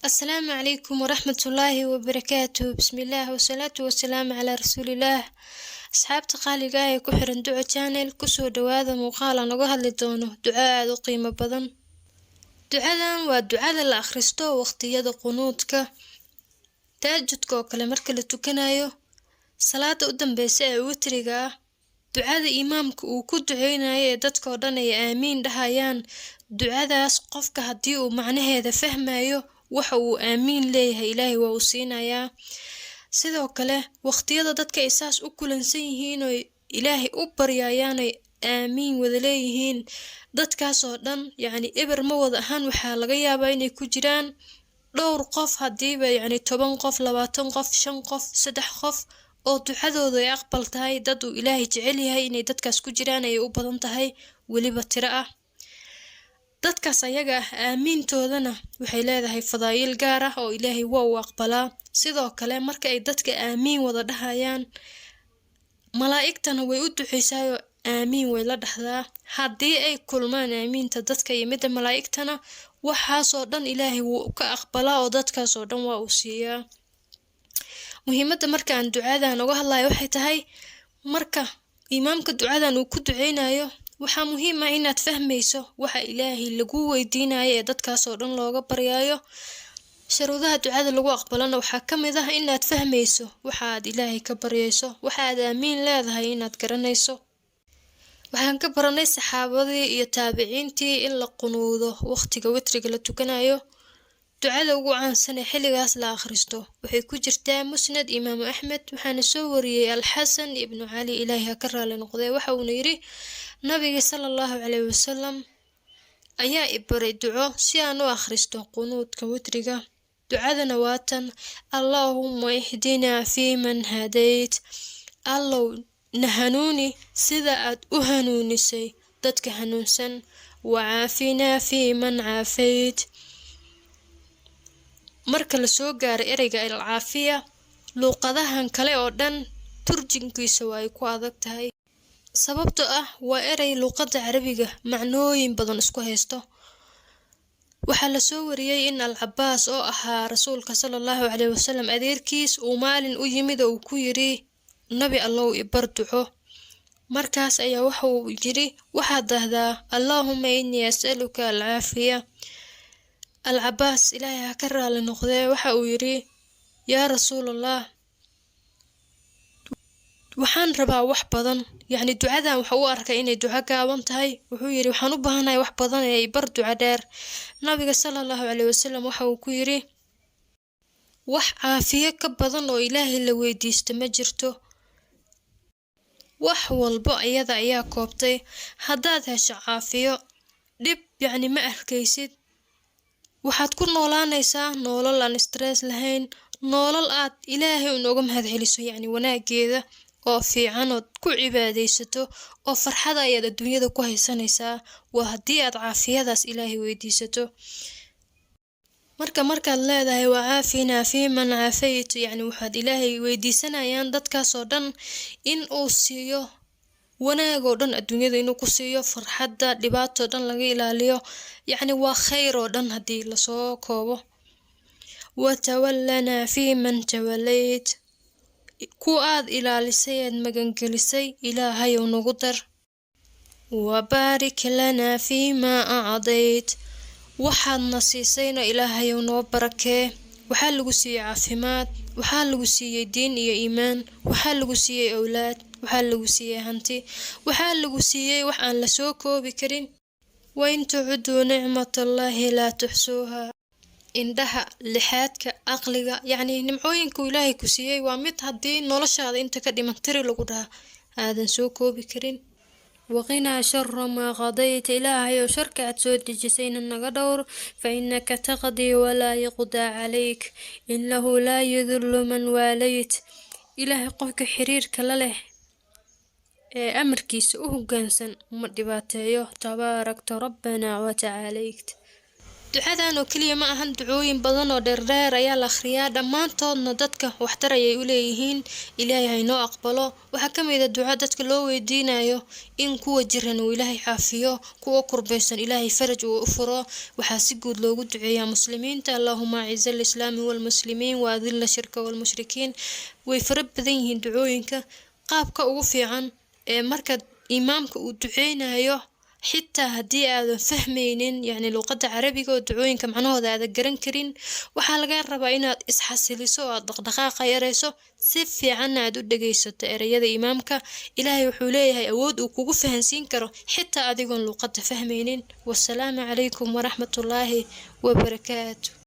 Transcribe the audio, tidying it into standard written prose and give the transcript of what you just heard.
Asalaamu calaykum waraxmatullaahi wabarakaatuh. Bismillaah wasalaatu wasalaamu calaa rasuulillaah. Asxaabta qaaliga ah ee ku xiran Duco Channel, kusoo dhawaada muuqaal aan uga hadli doono duco aada u qiimo badan. Ducadan waa ducada la akhristo waqtiyada qunuudka, tahajudka oo kale marka la tukanayo, salaada u dambeysa ee witriga ah, ducada imaamka uu ku duceynayo ee dadka oo dhan ay aamiin dhahayaan. Ducadaas qofka haddii uu macnaheeda fahmayo, waxa uu aamiin leeyahay Ilaahay waa uu siinayaa. Sidoo kale waqtiyada dadka ay saas u kulansan yihiin oo Ilaahay u baryayaan oy aamiin wada leeyihiin, dadkaas oo dhan yacni eber ma wada ahaan. Waxaa laga yaabaa inay ku jiraan dhowr qof, haddiiba yacni 10 qof, 20 qof, shan qof, saddex qof oo ducadoodu ay aqbal tahay, dad uu Ilaahay jecel yahay inay dadkaas ku jiraan ayay u badan tahay, weliba tiro ah. Dadkaas ayaga ah aamiintoodana waxay leedahay fadaa'il gaar ah oo Ilaahay waa uu aqbalaa. Sidoo kale marka ay dadka aamiin wada dhahayaan, malaa'igtana way u duceysaayoo aamiin way la dhahdaa. Haddii ay kulmaan aamiinta dadka iyo midda malaa'igtana, waxaasoo dhan Ilaahay wuu ka aqbalaa oo dadkaasoo dhan waa uu siiyaa. Muhiimadda marka aan ducadan uga hadlayo waxay tahay, marka imaamka ducadan uu ku duceynayo, waxaa muhiim ah inaad fahmayso waxa Ilaahay lagu weydiinayo ee dadkaasoo dhan looga baryaayo. Sharuudaha ducada lagu aqbalana waxaa ka mid ah inaad fahmayso waxa aad Ilaahay ka baryayso, waxa aad aamiin leedahay inaad garanayso. Waxaan ka baranay saxaabadii iyo taabiciintii in la qunuudo waqtiga witriga la tukanayo. Ducada ugu caansan ee xilligaas la akhristo waxay ku jirtaa Musnad Imaamu Axmed, waxaana soo wariyey Alxasan ibnu Cali, Ilaahay ha ka raali noqdee. Waxa uuna yidhi: Nabiga sala Allahu caleyhi wasalam ayaa i baray duco si aan u akhristo qunuudka witriga. Ducadana waa tan: Allaahumma ihdinaa fiiman hadayt, Allow na hanuuni sida aad u hanuunisay dadka hanuunsan, wacaafinaa fiiman caafayt. Marka la soo gaaro ereyga alcaafiya, luuqadahan kale oo dhan turjinkiisa waa ay ku adag tahay, sababtoo ah waa erey luuqadda Carabiga macnooyin badan isku haysto. Waxaa lasoo wariyey in Al Cabaas oo ahaa rasuulka sala Allahu caleyhi wasalam adeerkiis uu maalin u yimid oo uu ku yidhi: Nabi Allow, ibar duco. Markaas ayaa waxa uu yidhi: Waxaad dahdaa Allaahuma innii as'aluka alcaafiya. Al Cabaas, Ilaahay ha ka raali noqdee, waxa uu yidhi: Yaa Rasuulallah, waxaan rabaa wax badan. Yacni ducadan waxa u arkay inay duco gaaban tahay. Wuxuu yidhi: Waxaan u baahanahay wax badan ee bar duco dheer. Nabiga sala Allahu caleyhi wasalam waxa uu ku yidhi: Wax caafiyo ka badan oo Ilaahay la weydiisto ma jirto, wax walbo iyada ayaa koobtay. Haddaad hesho caafiyo, dhib yacni ma arkaysid, waxaad ku noolaanaysaa nolol aan stress lahayn, nolol aad Ilaahay unoga mahad celiso, yacni wanaageeda oo fiican ood ku cibaadaysato oo farxada ayaad adduunyada ku haysanaysaa, waa haddii aad caafiyadaas Ilaahay weydiisato. Marka markaad leedahay wacaafinaa fiiman caafayt, yacni waxaad Ilaahay weydiisanayaan dadkaas oo dhan in uu siiyo wanaag oo dhan adduunyada, inuu ku siiyo farxadda, dhibaatoo dhan laga ilaaliyo, yacni waa khayr oo dhan haddii lasoo koobo. Watawallanaa fiiman tawalayt, kuwa aad ilaalisay eed magangelisay Ilaahayow nagu dar. Wabaarik lanaa fiimaa acdayt, waxaadna siisayna Ilaahayow noo barakee. Waxaa lagu siiyey caafimaad, waxaa lagu siiyey diin iyo iimaan, waxaa lagu siiyey awlaad, waxaa lagu siiyey hanti, waxaa lagu siiyey wax aan lasoo koobi karin. Wain tucuduu nicmatallaahi laa tuxsuuha. Indhaha, lixaadka, aqliga, yacni nimcooyinku Ilaahay ku siiyey waa mid haddii noloshaada inta ka dhiman tiri lagu dhaha aadan soo koobi karin. Waqinaa shara maa qadayta, Ilaahayow sharka aad soo dejisayna naga dhowr. Fa innaka taqdii walaa yuqdaa calayk, innahu laa yudillu man waalayt. Ilaahay qofka xiriirka la leh ee amarkiisa u hoggaansan ma dhibaateeyo. Tabaarakta rabbanaa watacaalayt. Ducadan oo keliya ma ahan, ducooyin badan oo dheerdheer ayaa la akhriyaa, dhammaantoodna dadka waxtar ayay u leeyihiin. Ilaahay haynoo aqbalo. Waxaa ka mid a duco dadka loo weydiinayo in kuwa jiran uu Ilaahay caafiyo, kuwa kurbaysan Ilaahay faraj uu u furo. Waxaa si guud loogu duceeyaa muslimiinta: "Allahuma aciz alislaami walmuslimiin wa adilla shirka walmushrikiin." Way fara badan yihiin ducooyinka. Qaabka ugu fiican ee marka imaamka uu duceynayo, xitaa haddii aadan fahmaynin, yacni luuqadda Carabiga oo ducooyinka macnahooda aadan garan karin, waxaa laga rabaa inaad isxasiliso oo aad dhaqdhaqaaqa yareyso, si fiicanna aad u dhegeysato ereyada imaamka. Ilaahay wuxuu leeyahay awood uu kugu fahansiin karo xitaa adigoon luuqadda fahmaynin. Wasalaamu calaykum waraxmatullaahi wabarakaatu.